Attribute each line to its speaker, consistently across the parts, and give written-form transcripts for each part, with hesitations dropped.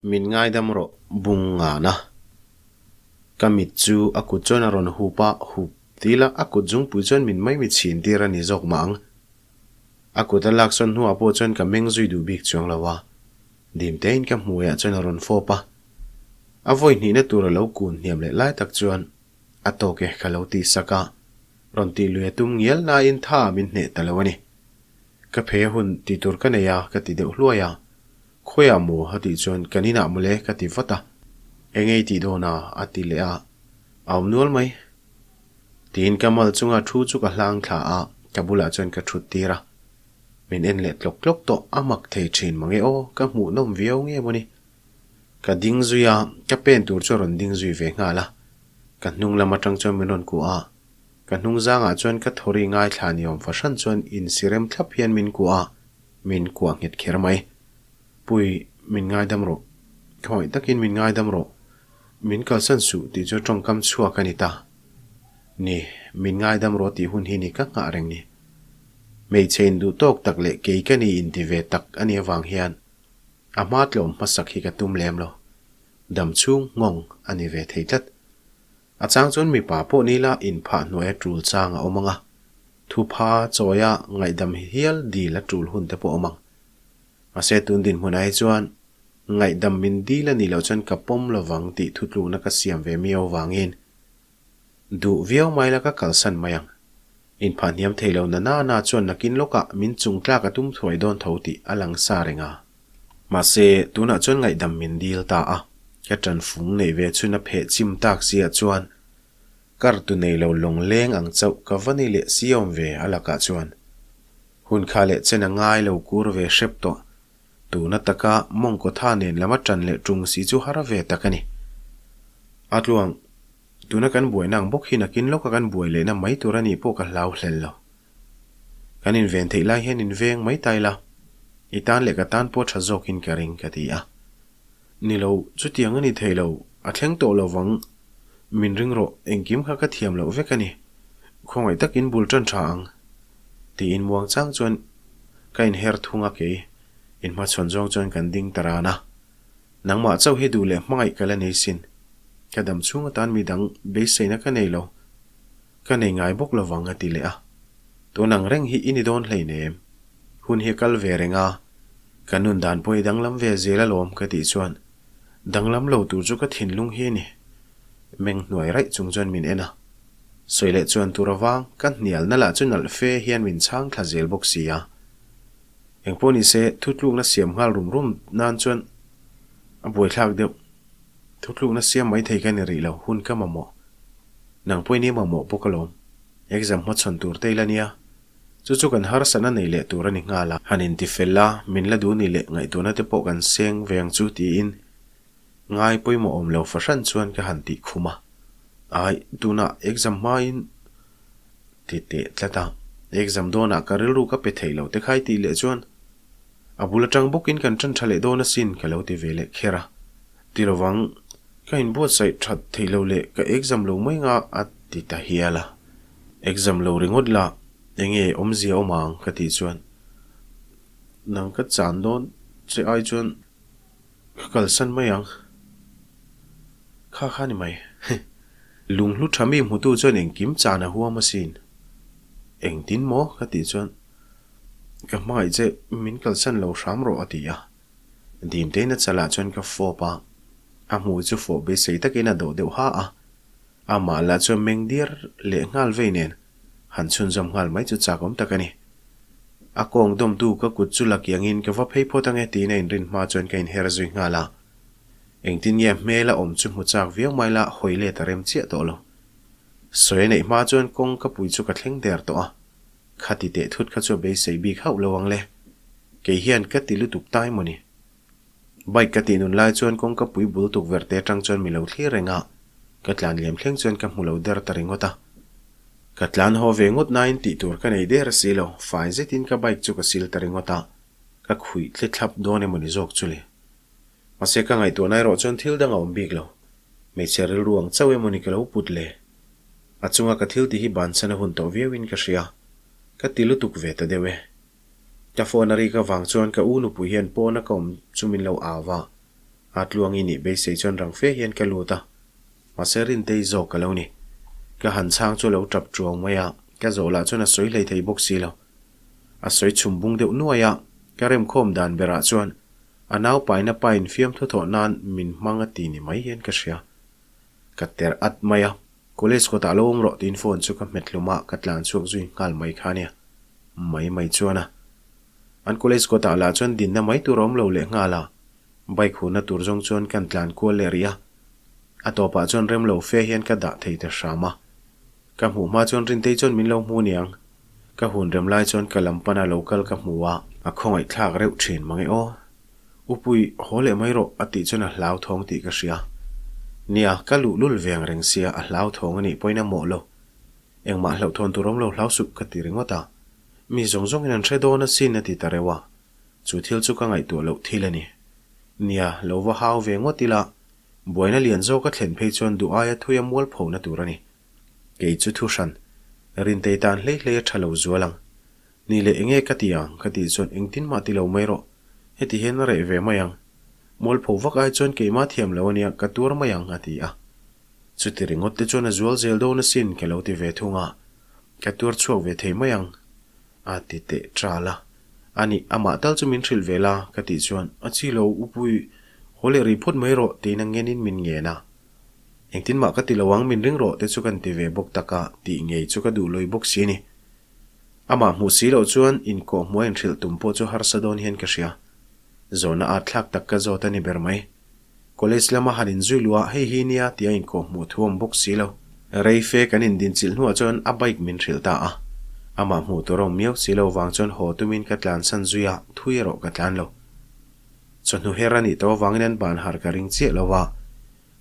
Speaker 1: Min ngaidam rawh bung ngana. Ka mit chu a kut chuan a rawn hup a, hup til a, a kut zungpui chuan min mai mi chhin tir a ni zawk mah ang. A kut a lak sawn hnuah pawh chuan ka meng zui duh bik chuang lo a, dim tein ka hmuiah chuan a rawn fawp a. A vawi hnihna tur a lo kun hniam leh lai tak chuan a tawk e ka lo tih sak a, rawn tih lui a tum ngial nain tha min hneh ta lo a ni. Ka phei a hun tih tur ka nei a ka ti deuh hluai a, Khawiah maw? a tih chuan, Kan inah mawle ka ti vat a. Eng ei tih dawn a? a ti leh a, a awm nual mai. Tiin ka mal chunga thu chu ka hlang thla a, ka bulah chuan ka thut tir a. Min en leh tlawk tlawk tawh, a mak thei thin mange aw, ka hmuh nawm viau nge mawni. Ka ding zui a, ka pen tur chu a rawn ding zui ve nghal a. Ka hnung lam atang chuan min rawn kuah a, ka hnung zangah chuan ka thawri ngaithla ni awm fahran chuan insirem thlap hian min kuah a, Min kuah nghet kher mai. Pui, min ngaidam rawh. Khawngaih takin min ngaidam rawh. Min kalsan suh tih chu tawngkam chhuak a ni ta. Ni, min ngaidam rawh tih hun hi ni ka nghah reng ni. Hmeichhe induh tawk tak leh kei ka ni inti ve tak a nih avang hian a hma tlawm hmasak hi ka tum lem lo. Dam chhung nghawng a ni ve thei tlat. A chang chuan mipa pawh nila inphah hnuai a tul chang a awm ang a, thupha chawia ngaihdam hial dil a tul hun te pawh a awm ang. Mahse tun dinhmunah hi chuan ngaihdam min dil a nih loh chuan ka pawm lovang tih thutlukna ka siam ve miau vangin duh viau mai la ka kalsan mai ang. Inphah hniam thei lo na na na chuan nakin lawkah min chungtlak a tum thuai dawn tho tih a lang sa reng a. Mahse, tunah chuan ngaihdam min dil ta a, ka ṭanfung neih ve chhun a pheh chim tak siah chuan kar tu nei lo lawng leng ang chauh ka va ni leh si awm ve a lakah chuan. Hun kha leh chen a ngai lo kur ve hrep tawh. Tuna taka mawngkaw tha nen lama ṭan leh ṭung si chu har ve tak a ni. A tluang, tuna kan buaina ang bawk hi nakin lawka kan buai lehna mai tur a nih pawh ka hlau hlel lo. Kan inven theih lai hian inveng mai ta ila, i tan leh ka tan pawh tha zawkin ka ring ka ti a. Ni lo, chutiang a ni thei lo, a thleng tawh lo vang, min ring rawh, engkim kha ka thiam loh vek a ni, khawngaih takin bul tan tha ang, tiin muang chang chuan ka inher thung a kei inhmachhawn zawng chuan kan ding ta ran a. Nangmah chauh hi duh leh hmangaih ka la nei sin, ka dam chhung atan midang beiseina ka nei lo. Ka nei ngai bawk lo vang a ti leh a. Tun ang reng hi i ni dawn hleinem. Hun hi a kal ve reng a, ka nun dan pawh i danglam ve zel alawm ka tih chuan danglam lo tur chu ka thinlung hi a ni. Meng hnuai raih chung chuan min en a. Sawi leh chuan tur avang ka hnialna lah chu nalh fe hian min chhang thla zel bawk si a. Engpawh ni se thutlukna siam nghal rum rum nan chuan a buaithlak deuh. Thutlukna siam mai thei ka ni rih lo, hun ka mamawh. Nang pawhin i mamawh bawk alawm. Exam hmachhawn tur te ila nia. Chu chu kan harsatna nei leh tur a ni nghal a. Han inti fel a, min la duh ni leh ngaihtuahna te pawh kan seng ve ang chu tiin ngai pawimawh awm lo fahran chuan ka han tih khum a. Ai, tunah exam hmain ti teh tlat a. Exam dawnah ka rilru ka pe thei lo te khai tih leh chuan a bul atang bawkin kan tan tha leh dawn asin ka lo ti ve leh kher a. Ti lovang, ka inbuatsaih that theih lo leh ka exam lo mai nga a ti ta hial a. Exam lo ringawt la, enge awmzia awm ang ka tih chuan nang ka chan dawn che ai chuan ka kalsan mai ang. Kha kha ni mai. Lunghlu tha mi hmutu chuan engkim chan a huam asin. Engtin maw ka tih chuan ka hmangaih che min kalsan lo hram rawh a ti a. Dimteina chalah chuan ka fawp a, a hmui chu fawh beisei takin a dawh deuh ha a. Amah lah chuan meng diar leh nghal vei nen han chhunzawm nghal mai chu chak awm tak a ni. A kawng dawmtu ka kut chu la kiangin ka va phei phawt ange tiin a inrin hma chuan ka inher zui nghal a. Engtin nge a hmel a awm chu hmu chak viau mai la hawi let a rem chiah tawh lo. Sawi a neih hma chuan kawng ka pui chu ka thleng der tawh a. Khati teh thut kha chu a beisei bik hauh lo ang le. Kei hian ka ti lutuk tai maw ni. Bike ka tih nun lai chuan kawngka pui bul tukverh te atang chuan mi lo thlir reng a, ka tlan liam thleng chuan ka hmu lo der ta ringawt a. Ka tlan haw ve ngawt nain tih tur ka nei der si lo, fai zetin ka bike chu ka sil ta ringawt a, ka khuih thli thlap dawn emaw ni zawk chu le. Mahse ka ngaihtuahna erawh chuan thil dang a awm bik lo. Hmeichhe rilru ang chauh emaw ni ka lo put le. A chunga ka thil tih hi bansan a hun tawh viauin ka hria. Ka ti lutuk ve ta deuh e. Ka phone a rik avang chuan ka u nupui hian pawn a ka awm chu min lo au va. A tluangi nih beisei chuan rang fe hian ka lut a, mahse Rintei zawk ka lo ni. Ka han chhang chu a lo tap tuau mai a, ka zawh lah chuan a sawi hlei thei bawk si lo. A sawi chhum bung deuh nuai a, ka remkhawm dan berah chuan a naupaina pain fiamthu thawh nan min hmang a ti ni mai hian ka hria. Ka ter at mai a, College kawtah lo awm rawh tiin phone chu ka hmet hlum a, ka tlan chhuak zui nghal mai kha nia. Mai mai chuan a. An college kawtah lah chuan dinna mai tur a awm lo leh nghal a, bike hunna tur zawng chuan kan tlan kual leh rih a. A tawpah chuan rem lo fe hian ka dah thei ta hram a. Ka hmuh hma chuan Rintei chuan min lo hmu niang. Ka hun rem lai chuan ka lam pana lo kal ka hmu a. A khawngaih thlak reuh thin mange aw. Upui, haw leh mai rawh a tih chuan a hlauthawng tih ka hria. Nia, ka luhlul veng reng sia a hlauthawng a nih pawhin a mawh lo. Engmah hlauhthawn tur awm lo hlau suh ka ti ringawt a. Mi zawng zawngin an hre dawn asin a ti ta reuh a. Chu thil chu ka ngaihtuah loh thil a ni. Nia, lo va hau ve ngawt ila, buaina lian zawk a thlen phei chuan duh aia thui a mualphona tur a ni. Kei chu thu hran, Rintei tan hlei hlei a tha lo zual ang. Ni leh enge ka ti ang ka tih chuan engtin mah ti lo mai rawh, heti hian a reh ve mai ang. Mualpho vak ai chuan keimah thiam lo ania ka tuar mai ang a ti a. Chuti ringawt te chuan a zual zel dawn asin ka lo ti ve thung a, ka tuar chhuak ve thei mai ang a ti teh ṭal a. Ani, amah tal chu min hrilh ve la ka tih chuan a chi lo upui haw leh rih phawt mai rawh tiin a ngenin min ngen a. Engtin mah ka ti lo ang min ring rawh te chu kan ti ve bawk tak a tih ngei chu ka duh lawi bawk si a ni. Amah hmuh si loh chuan inkawh hmuh a inhrilh tum pawh chu harsa dawn hian ka hria. Zawhna at thlak tak ka zawt a ni ber mai. College lama han inzui luh a hei hi nia tia inkawh hmuh thu awm bawk si lo. Rei fe kan indinchilh hnuah chuan a bike min hrilh ta a. Amah hmuh tur a awm miau si lo vang chuan haw tumin ka tlansan zui a, thui erawh ka tlan lo. Chawhnu her a nih tawh avangin an ban har ka ring chiah lo a,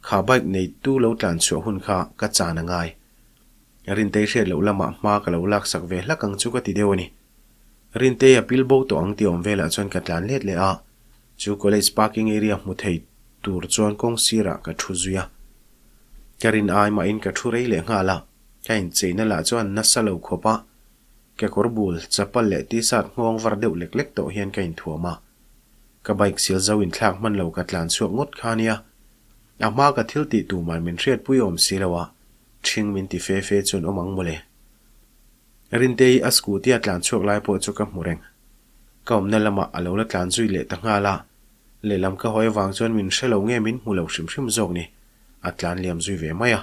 Speaker 1: kha bike neitu lo tlan chhuah hun kha ka chan a ngai. Rintei hriat loh lamah hma ka lo laksak ve hlak ang chu ka ti deuh a ni. Rintei a pil bo tawh ang tih awm velah chuan ka tlan let leh a, chu college parking area hmu thei tur chuan kawng sirah ka thu zui a. Ka rin ai mahin ka thu rei leh nghal a, ka incheina lah chuan nasa lo khawp a, kekawr bul, chapal leh t-shirt nghawng var deuh lek lek tawh hian ka inthuam a. Ka bike sil zo inthlak hman lo ka tlan chhuak ngawt kha nia, a hma ka thil tih tuman min hriatpui awm si lo a, Ṭhing min ti fe fe chuan awm ang mawle. Rintei a scooty a tlan chhuak lai pawh chu ka hmu reng. Ka awmna lamah a lo la tlan zui leh ta nghal a, lehlam ka hawi avang chuan min hre lo nge min hmu lo hrim hrim zawk ni, a tlan liam zui ve mai a.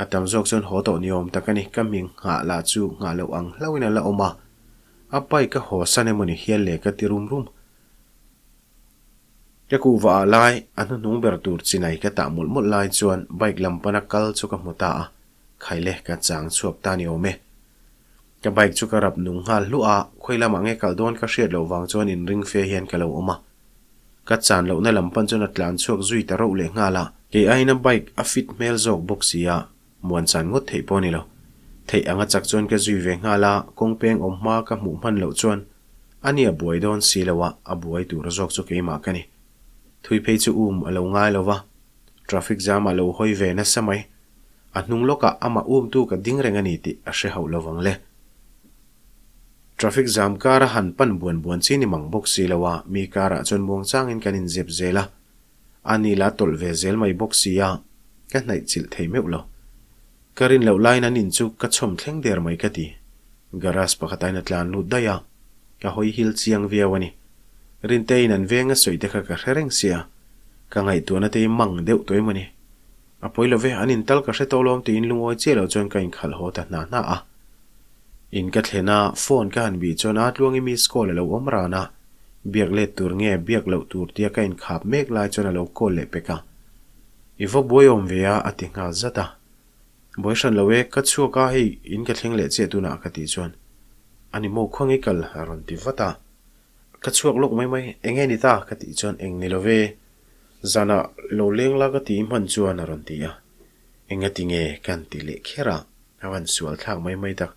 Speaker 1: A tam zawk chuan haw tawh ni awm tak a ni, ka mi nghah lah chu nghah loh ang hlauhin a la awm a, a bike a haw san emaw ni hial le ka ti rum rum. Ka kuhva ah lai a hnuhnung ber tur chinai ka tah mawlh mawlh lai chuan bike lam pana kal chu ka hmu ta a, khaile ka chang chhuak ta ni awm e. Ka bike chu ka rap nung nghal hluah a, khawi lamah nge kal dawn ka hriat loh vang chuan inring fe hian ka lo awm a. Ka chan lohna lam pan chuan a tlan chhuak zui ta rauh leh nghal a. Kei aiin a bike a fit hmel zawk bawk si a, muan chan ngawt theih pawh a ni lo. Theih anga chak chuan ka zui ve nghal a, kawng peng awm hma ka hmuh hman loh chuan A ni a buai dawn si lo a, a buai tur zawk chu keimah ka ni. Thui phei chu um a lo ngai lo va, traffic jam a lo hawi ve nasa mai. A hnung lawkah amah umtu ka ding reng a ni tih a hre hauh lo vang le. Traffic jam kara han pan buan buan chi ni mang bawk si lo a, mi karah chuan muangchangin kan inzep zel a. A ni la tawlh ve zel mai bawk si a, ka hnaih chilh thei meuh lo. Ka rin loh laiin an in chu ka chhawm thleng der mai ka ti. Garage pakhatain a tlan lut daih a, ka hawi hil chiang viau a ni. Rinteiin an veng a sawi te kha ka hre reng sia, ka ngaihtuahna te hi mang deuh tawh em a ni. A pawi lo ve, an in tal ka hre tawh lawm tiin lungawi chiah loh chuan ka inkhalh haw ta hna hna a. In ka thlen a, phone ka han bih chuan a tluangi miss call a lo awm ran a, biak let tur nge biak loh tur tia ka inkhap mek lai chuan a lo call leh pek a. I va buai awm ve a, a ti nghal zat a. Buai hran lo e, ka chhuak a, hei in ka thleng leh chiah tunah ka tih chuan a ni maw khawnge kal a rawn ti vat a. Ka chhuak lawk mai mai, eng nge ni ta ka tih chuan eng ni lo ve, zanah lo leng la ka ti hman chuan a rawn ti a. Enga ti nge kan ti leh kher a, a van sual thlak mai mai tak.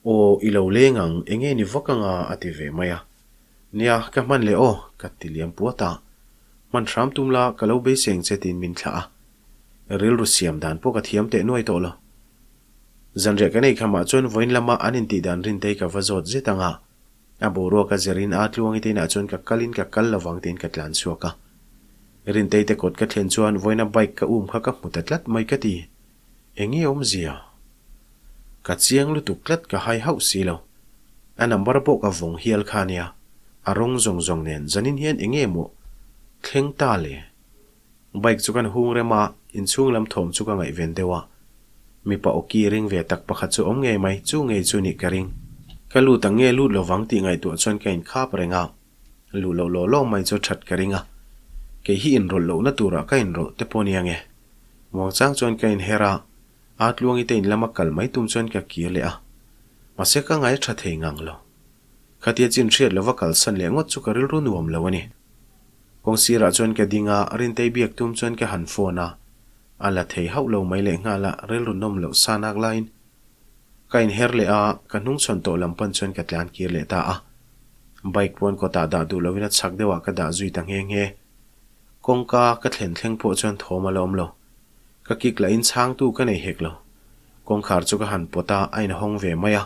Speaker 1: Aw i lo leng ang, eng nge ni vak anga a ti ve mai a. Nia, ka hman leh aw, ka ti liam puat a. Hman hram tum la, ka lo beiseng che tiin min thlah a. Rilru siam dan pawh ka thiam teh nuai tawh lo. Zanriah kan ei khamah chuan vawiin lama an intih dan Rintei ka va zawt zet ang a. A boruak a zerin a tluangi te inah chuan ka kalin ka kal lovang tiin ka tlan chhuak a. Rintei te kawt ka thlen chuan vawiina bike ka um kha ka hmu ta tlat mai ka ti. Eng nge awmzia? Ka chiang lutuk tlat ka hai hauh si lo. A number pawh ka vawng hial kha nia. A rawng zawng zawng nen zanin hian eng nge maw thleng ta le? Bike chu kan hung rem a, inchhung lam thawm chu ka ngaihven deuh a. Mipa awki ring ve tak pakhat chu awm ngei mai, chu ngei chu nih ka ring. Ka lut ang nge lut lovang tih ngaihtuah chuan ka inkhap reng a, luh loh law law mai chu that ka ring a. Kei hi inrawlh lohna turah ka inrawlh te pawh nia nge. Muangchang chuan ka inher a, a tluangi te in lama kal mai tum chuan ka kir leh a. Mahse ka ngai tha thei ngang lo. Khatia chin hriat lova kalsan leh ngawt chu ka rilru nuam lo a ni. Kawng sirah chuan ka ding a, Rintei biak tum chuan ka han phone a, a la thei hauh lo mai leh nghal a, rilru nawm loh sa nak laiin ka inher leh a, ka hnungchhawn tawh lam pan chuan ka tlan kir leh ta a. Bike pawn kawtah dah duh loin a chhak deuhah ka dah zui ta nghe nghe. Kawngka ka thlen thleng pawh chuan thawm a la awm lo. Ka kik lahin chhangtu ka nei hek lo. Kawngkhar chu ka han pawt a, a inhawng ve mai a.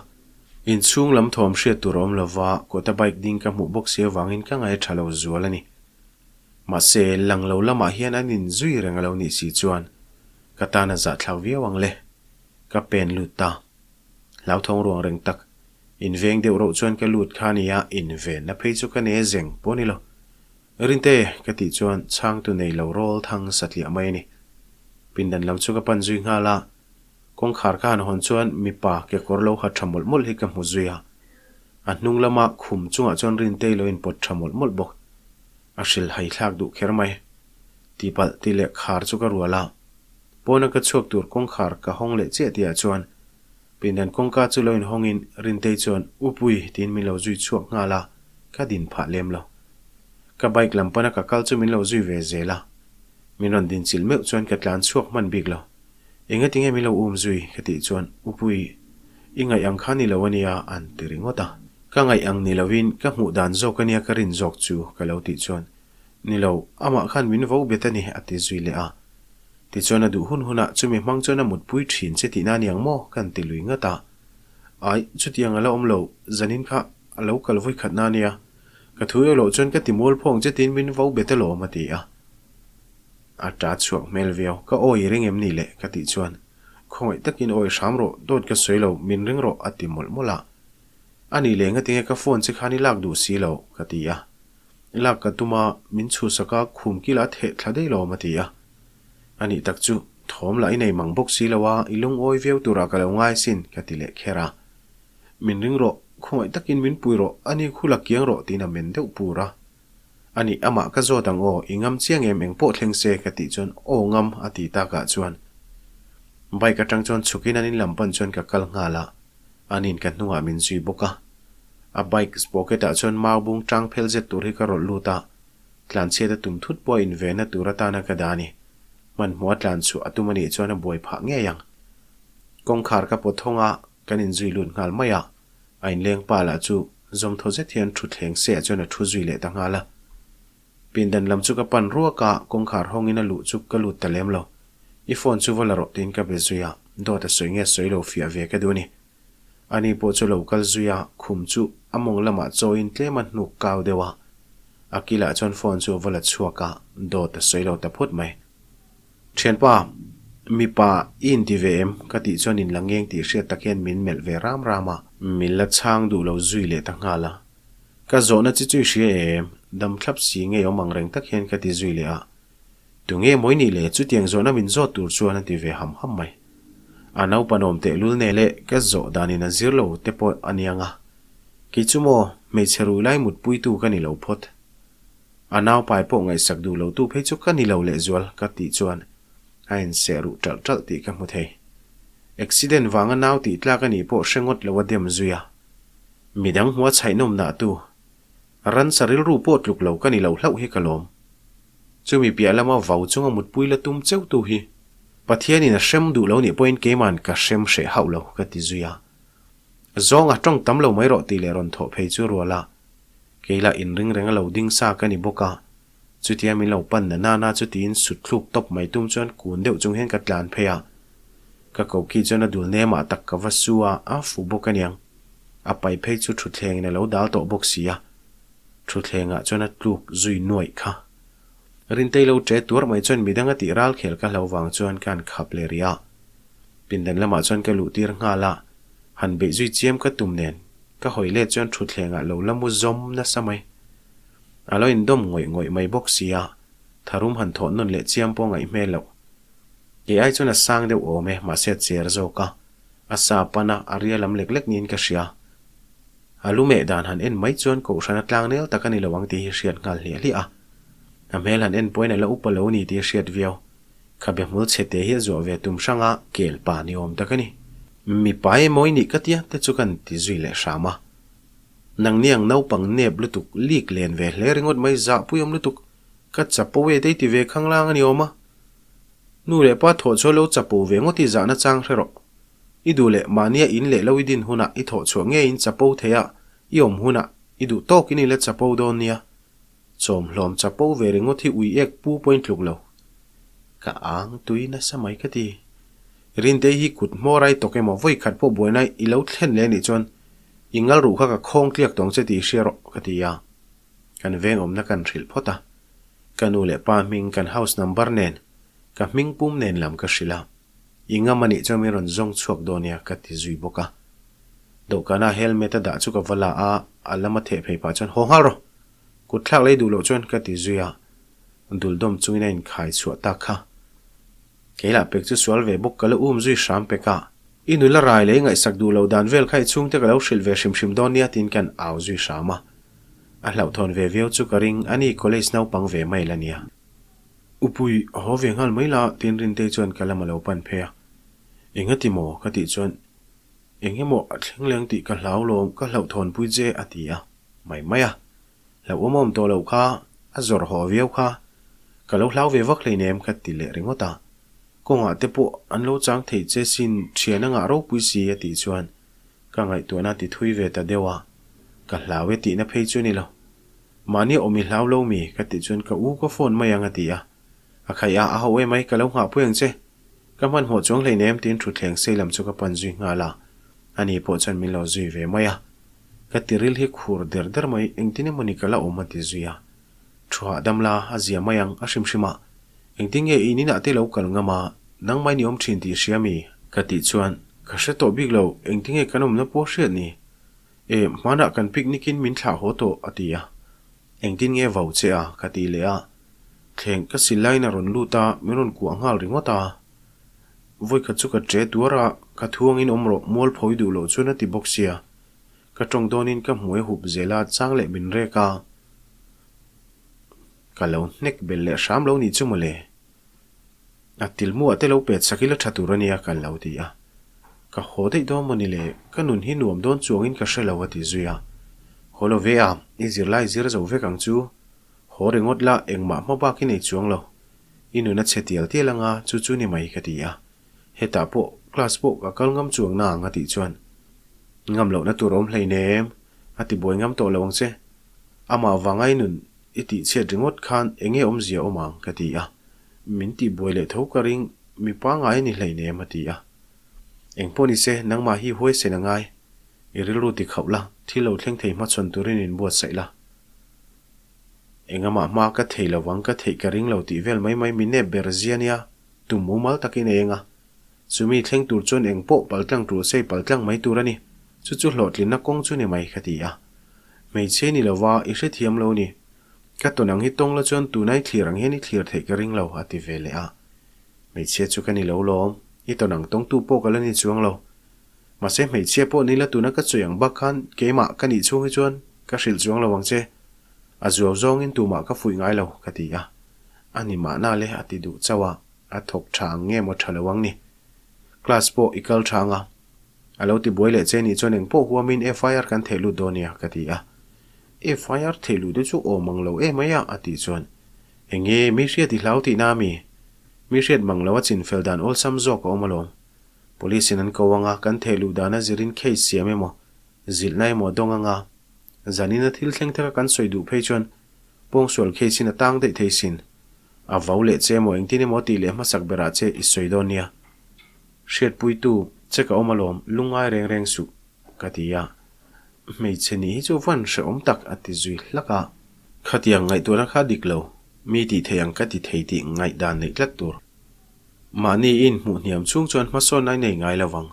Speaker 1: Inchhung lam thawm hriat tur a awm lova, kawta bike ding ka hmuh bawk si avangin ka ngaih tha lo zual a ni. Mahse, lang lo lamah hian an inzui reng a lo nih si chuan ka tan a zahthlak viau ang le. Ka pen lut ta. Hlauthawng ruang reng tak. Inveng deuh roh chuan ka lut kha nia, invenna phei chu ka nei zeng pawh ni lo. Rinte, ka tih chuan chhangtu nei lo rawl thang satliah mai a ni. Pindan lam chu ka pan zui nghal a, Kawngkhar ka han hawn chuan mipa kekawr lo ha tha mawlh mawlh hi ka hmu zui a. A hnung lama khum chungah chuan Rintei lo inpawt tha mawlh mawlh bawk. A hrilh hai thlak duh kher mai. Tihpalh tih leh khar chu ka rual a. Pawna ka chhuak tur kawngkhar ka hawng leh chiah tihah chuan pindan kawngka chu lo inhawngin Rintei chuan U Pui tiin min lo zui chhuak nghal a, ka din phah lem lo. Ka bike lam pana ka kal chu min lo zui ve zel a. Min rawn din chilh meuh chuan ka tlan chhuak hman bik lo. Engati nge min lo um zui? ka tih chuan, Upui, i ngaih ang kha ni lo ania an ti ringawt a. Ka ngaih ang ni lovin ka hmuh dan zawk ania ka rin zawk chu ka lo tih chuan, Ni lo, amah khan min vo bet a ni a ti zui leh a. Tichuan a duh hun hunah chumi hmang chuan a mutpui thin che tihna aniang maw? kan ti lui ngat a. Ai, chutiang a la awm lo, zanin kha a lo kal vawi khatna ania, ka thu erawh chuan ka ti mual phawng che tiin min vo bet alawm a ti a. A ta chhuak hmel viau. Ka awi i ring em ni le? ka tih chuan, Khawngaih takin awi hram rawh, dawt ka sawi lo, min ring rawh a ti mawlh mawlh a. A nih leh ngatinge ka phone che khan i lak duh si lo? ka ti a. Lak ka tum a, min chhuhsak a, khum kila a theh thla daih lawm a ti a. A nih tak chu, thawm lah i nei mang bawk si lo a, i lungawi viau turah ka lo ngai sin ka ti leh kher a. Min ring rawh, khawngaih takin min pui rawh, a ni khu la kiang rawh tiin a men deuh pur a. A nih, amah ka zawt ang aw, i ngam chiang em eng pawh thleng se ka tih chuan aw ngam a ti takah chuan bike atang chuan chhukin an in lam pan chuan ka kal nghal a, an in ka hnungah min zui bawk a. A bike pocket ah chuan mau bung tang phel zet tur hi ka rawlh lut a, tlanchhiat a tum thut pawh a invenna tur atana ka dah a ni. Hmanhmawh a tlan chhuah a tum a nih chuan a buai phah ngei ang. Kawngkhar ka pawt thawng a, kan inzui lut nghal mai a. A inleng pa lah chu zawmthaw zet hian thutthleng seh chuan a thu zui leh ta nghal a. Pindan lam chu ka pan ruak a, kawngkhar hawngin a luh chu ka lut ta lem lo. I phone chu va la rawh tiin ka be zui a, dawt a sawi nge sawi lo fiah ve ka duh a ni. Ani pawh chu lo kal zui a, khum chu a mawng lamah chawiin tlem a hnuk kau deuh a. A kilah chuan phone chu a va la chhuak a, dawt a sawi lo ta phut mai. Thianpa, mipa i inti ve em? Ka tih chuan in la ngeng tih hriat tak hian min melh ve ram ram a. Min la chhang duh lo zui leh ta nghal a. Ka zawhna chi chu i hria em? Dam thlap si ngei awm ang reng tak hian ka ti zui leh a. Tunge mawi nih le chutiang zawhna min zawt tur chuan a ti ve ham ham mai. A naupanawm tehlul nen leh ka zawh danin a zir lo te pawh a niang a. Kei chu maw, hmeichhe rui lai mutpuitu ka ni lo phawt. A naupai pawh ngaihsak duh lo tu phei chu ka ni lo lehzual ka tih chuan a inseh ruh ṭalh ṭalh tih ka hmu thei. Accident vanga nau tih tlak a nih pawh hre ngawt lo a dem zui a. Midang hmua chhaihnawm nah tu, ransa rilru pawh tluk lo ka ni lo hlauh hi ka lawm. Chumi piah lama vau chunga mutpui la tum cheu tu hi Pathianin a hrem duh lo nih pawhin keima'n ka hrem hreh hauh lo ka ti zui a. Zawnga tawng tam lo mai rawh tih leh rawn thawh phei chu rual a. Kei lah inring reng a lo ding sa ka ni bawk a, chutia min lo pan na nana chu tiin sut thluk tawp mai tum chuan kun deuh chung hian ka tlan phei a. Ka koki chuan a dul nemah tak ka va su a, a fu bawk aniang. A pai phei chu thutthlengin a lo dal tawh bawk si a, thutthlengah chuan a tluk zui nuaih kha. Rintei lo ṭe tuar mai chuan midang a tih ral khel ka hlo vang chuan ka han khap leh rih a. Pindan lamah chuan ka luh tir nghal a, han beih zui chiam ka tum nen ka hawi let chuan thutthleng ah lo la mu zawm nasa mai. A lo indawm ngawih ngawih mai bawk si a, tharum han thawh nawn leh chiam pawh ngaih hmel loh. Kei ai chuan a sang deuh awm e, mahse a cher zawk a, a sa pan a, a ria lam lek lek niin ka hria. A lu meh dan han en mai chuan kohhran a tlang nel tak a ni lo ang tih hi hriat nghal hliah hliah a. A hmel han en pawhin a la upa lo ni tih a hriat viau. Khabe hmul chhe te hi a zuah ve tum hrang a, kel pa ni awm tak a ni. Mipa emaw i nih ka tia te chu kan ti zui leh hram a. Nangni ang naupang nep lutuk lik len ve hle ringawt mai zahpui awm lutuk ka chapo e te i ti ve khanglang a ni awm a. Nu leh pa thawh chhuah lo chapo ve ngawt i zahna chang hre rawh. I duh leh mahnia in leh lo i din hunah i thawh chhuah ngeiin chapo thei a, i awm hunah i duh tawkin i la chapo dawn nia. Chawmhlawm chapo ve ringawt hi ui ek pu pawhin tluk lo. Ka ang tui nasa mai ka ti. Rintei hi kut hmawr ai tawk emaw vawi khat pawh buaina i lo thlen leh anih chuan i ngal ruh kha ka khawng tliak tawng che tih i hria rawh ka ti a. Kan veng awmna kan hrilh phawt a. Ka nu leh pa hming kan house number nen ka hming pum nen lam ka hrilh a. I ngam anih chuan min rawn zawng chhuak dawn nia ka ti zui bawk a. Dawhkana helmet a dah chu ka va la a, a lama theh phei pah chuan haw nghal rawh! Kut thlak lei duh loh chuan ka ti zui a, dul dawm chungin a inkhai chhuah tak kha. Kei lah pek chu sual ve bawk ka la um zui hram pek a. I nula rai lei ngaihsak duh loh dan vel kha i chhungte ka lo hrilh ve hrim hrim dawn nia tiin kan au zui hram a. A hlauhthawn ve viau chu ka ring a ni college naupang ve mai la nia. Upui, a haw ve nghal mai la tiin Rintei chuan ka lam a lo pan phei a. Engati maw? ka tih chuan Eng emaw a thleng leng tih ka hlau lawm ka hlauhthawnpui che a ti a. Mai mai a, hlauhawm awm tawh loh kha, a zawrh haw viau kha. Ka lo hlau ve vak hleinem ka ti leh ringawt a. Kawngah te pawh an lo chang thei che sin thian a ngah ropui si a tih chuan ka ngaihtuahna ti thui ve ta deuh a, ka hlau e tihna phei chu ni lo. Mahni awm i hlau lo mi ka tih chuan ka u ka phone mai ang a ti a. A khaih a, a ho emai ka lo nghahpui ang che. Ka hmanhmawh chuang hleinem tiin thutthleng sei lam chu ka pan zui nghal a, ani pawh chuan min lo zui ve mai a. Ka tiril hi khur der der mai, engtin emawni ka la awm a ti zui a. Thu hahdam la, a zia mai ang, a hrim hrim a. Engtin nge in inah te lo kal ngam a, nangmah in i awm thin tih hria mi? Ka tih chuan, ka hre tawh bik lo, engtin nge kan awmna pawh hriat ni? E, hmanah kan picnic in min thlah haw tawh, a ti a. Engtin nge vau che a? ka ti leh a. Thleng ka sil laiin a rawn lut a, min rawn kuah nghal ringawt a. Vawikhat chu ka ṭe tuar a, ka thuangin awm rawh, mualpho i duh loh chuan a ti bawk sia. Ka ṭawng dawnin ka hmuai hup zel a, chang leh min rek a. Ka lo hnek belh leh hram lo nih chu mawle. A tilmuah te lo pet sak ila ṭha tur a nia ka lo ti a. Ka haw daih dawn maw ni le, ka nun hi nuam dawn chuangin ka hre lo a ti zui a. Haw lo ve a, i zirlai zir zo vek ang chu. Haw ringawt la, engmah hma bak i nei chuang lo. I nun a chhe tial tial anga, chu chu ni mai ka ti a. Hetah pawh class pawh ka kal ngam chuang na ang a tih chuan, Ngam lohna tur a awm hleinem, a ti buai ngam tawh lo ang che. Amah vanga i nun i tih chhiat ringawt khan eng nge awmzia awm ang ka ti a. Min tih buai leh tho ka ring, mi pangngai a ni hleinem a ti a. Eng pawh ni se, nangmah hi huaisen a ngai. I rilru ti khauh la, thil lo thleng thei hmachhawn turin inbuatsaih la. Engamah hma ka thei lovang ka theih ka ring lo tih vel mai mai mi nep ber zia nia, tum mumal takin a eng a. Chumi thleng tur chuan eng pawh paltlang tul sei paltlang mai tur a ni. Chu chu hlawhtlinna kawng chu ni mai ka ti a. Hmeichhe ni lova i hrethiam lo ni. Ka tawn ang hi tawng la chuan tuna i thlir ang hian i thlir theih ka ring lo a ti ve leh a. Hmeichhia chu ka ni lo lawm, i tawn ang tawngtu pawh ka la ni chuang lo. Mahse hmeichhia pawh ni la tuna ka chawi ang bak khan keimah ka nih chhung hi chuan ka hrilh chuang lo ang che. A zuau zawngin tumah ka fuih ngai lo ka ti a. A ni mahna le a ti duh chauh a, a thawk tha ang nge maw tha lo ang ni. Class pawh i kal tha ang a. A lo ti buai leh che nih chuan engpawh huamin FIR kan theh lut dawn nia ka ti a. FIR theh luh te chu awm ang lo em mai a a tih chuan eng nge mi hriat i hlau tihna a mi? Mi hriat mang lo a chinfel dan awlsam zawk a awm alawm. Police in an ko anga kan theh luh dana zirin case siam emaw zilhna emaw dawng anga zanina thil thleng theka kan sawi duh phei chuan pawngsual case in a tang daih thei sin. A vau leh che emaw engtin emaw tih leh hmasak berah che i sawi dawn nia. Hriatpuitu che ka awm alawm lungngai reng reng suh ka ti a. Hmeichhe nih hi chu van hrehawm tak a ti zui hlak a. Khatiang ngaihtuahna kha dik lo. Mi tih thei ang ka ti thei tih ngaihdan neih tlat tur. Mahni i inhmuh hniam chhung chuan hmasawnna i nei ngai lo vang.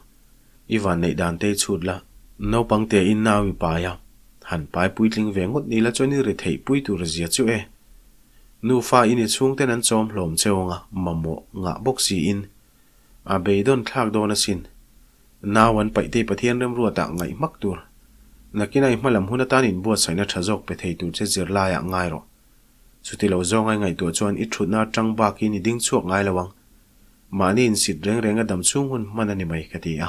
Speaker 1: I van neih dan te i chhut la. Naupang te in nau i pai a, han pai puitling ve ngawt ni la chuan i ri theih pui tur zia chu e. Nufa in i chhungten an chawm hlawm che awng a, mamawh ngah bawk siin a beidawn thlak dawn asin. Nau an paih te Pathian remruatah ngaih hmak tur. Nakinah i hmalam hun atan inbuatsaihna tha zawk pe thei tur che zirlaiah ngai rawh. Chuti lo zawng ai ngaihtuah chuan i thutna atang bakin i ding chhuak ngai lo ang. Mahni insit reng reng a dam chhung hun hman a ni mai ka ti a.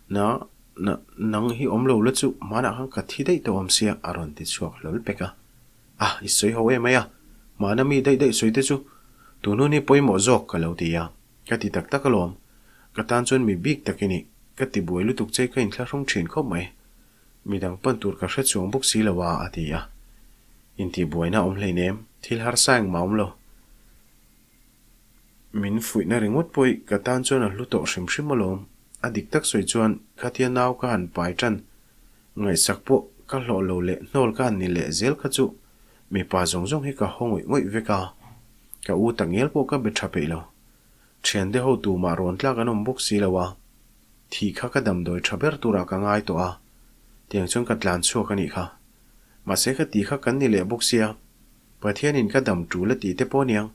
Speaker 1: Na, na, nang hi awm lo la chu hmanah khan ka thi daih tawh awm sia a rawn ti chhuak hlawl pek a. A, i sawi ho em mai a, hmana mi daih daih sawi te chu tun hun hi pawimawh zawk ka lo ti a. Ka ti tak tak alawm. Ka tan chuan mi bik tak i ni. Ka ti buai lutuk che ka inthlahrung thin khawp mai. Midang pan tur ka hre chuang bawk si lo a, a ti a. Intihbuaina awm hleinem, thil harsa engmah awm lo. Min fuihna ringawt pawh i ka tan chuan a hlu tawh hrim hrim alawm. A dik tak sawi chuan khatia nau ka han pai tan ngaihsak pawh ka hlawh lo leh hnawl ka han ni leh zel kha chu mipa zawng zawng hi ka haw ngawih ngawih vek a. Ka u takngial pawh ka be tha peih lo. Thiante ho tumah rawn tlak an awm bawk si lo a. Thih kha ka damdawi tha ber turah ka ngai tawh a, tiang chuan ka tlan chhuak a nih kha. Mahse ka tih kha kan ni leh bawk sia, Pathianin ka dam tul a tih te pawh niang,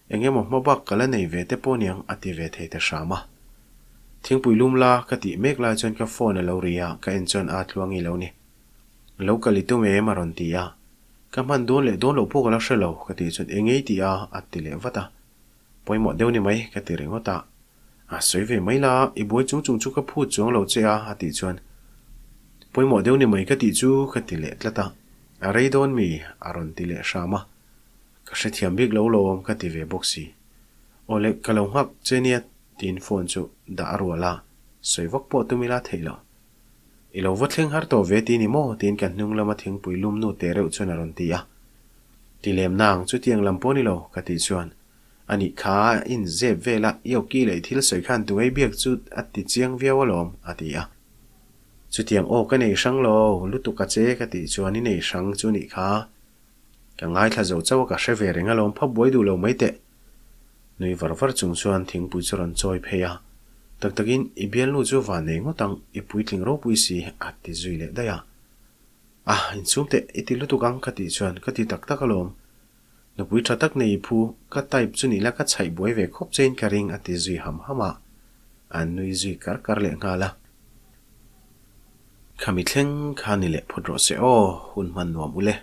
Speaker 1: eng emaw hma bak ka la nei ve te pawh niang a ti ve thei ta hram a. Thingpui lum la ka tih mek lai chuan ka phone a lo ri a, ka en chuan a tluangi lo ni. Lo kal i tum em a rawn ti a, ka hman dawn leh dawn loh pawh ka la hre lo ka tih chuan engei tih a a ti leh vat a. Pawimawh deuh ni mai ka ti ringawt a. A sawi ve mai la, i buai chung chung chu ka phut chuang lo che a, a tih chuan Pawimawh deuh ni mai ka tih chu ka ti leh tlat a. A rei dawn mi? a rawn ti leh hram a. Ka hrethiam bik lo lawm ka ti ve bawk si. Aw le, ka lo nghak che nia tiin phone chu dah a rual a, sawi vak pawh tum ila theih lo. I lo va thleng har tawh ve ti ni maw? tiin kan hnung lama thingpui lum nu teh reuh chuan a rawn ti a. Ti lem nang, chutiang lam pawh ni lo, ka tih chuan A nih kha, in zep vel a, i awki leh thil sawi khan tu ei biak chu a ti chiang viau alawm, a ti a. Chutiang aw ka nei hrang lo, lutuk a che ka tih chuan i nei hrang chu nih kha. Ka ngaithla zo chauh a ka hre ve reng alawm phap buai duh lo mai teh. Nui var var chung chuan thingpui chu rawn chawi phei a, tak takin i bialnu chu van nei ngawt ang, i puitling ropui si, a ti zui leh daih a. A, insum teh, i ti lutuk ang ka tih chuan ka ti tak tak alawm. Nupui tha tak nei i phu, ka type chu nihla ka chhaih buai ve khawp chein ka ring a ti zui ham ham a, an nui zui kar kar leh nghal a. Khami thleng kha ni leh phawt rawh se aw, hun hman nuam u le.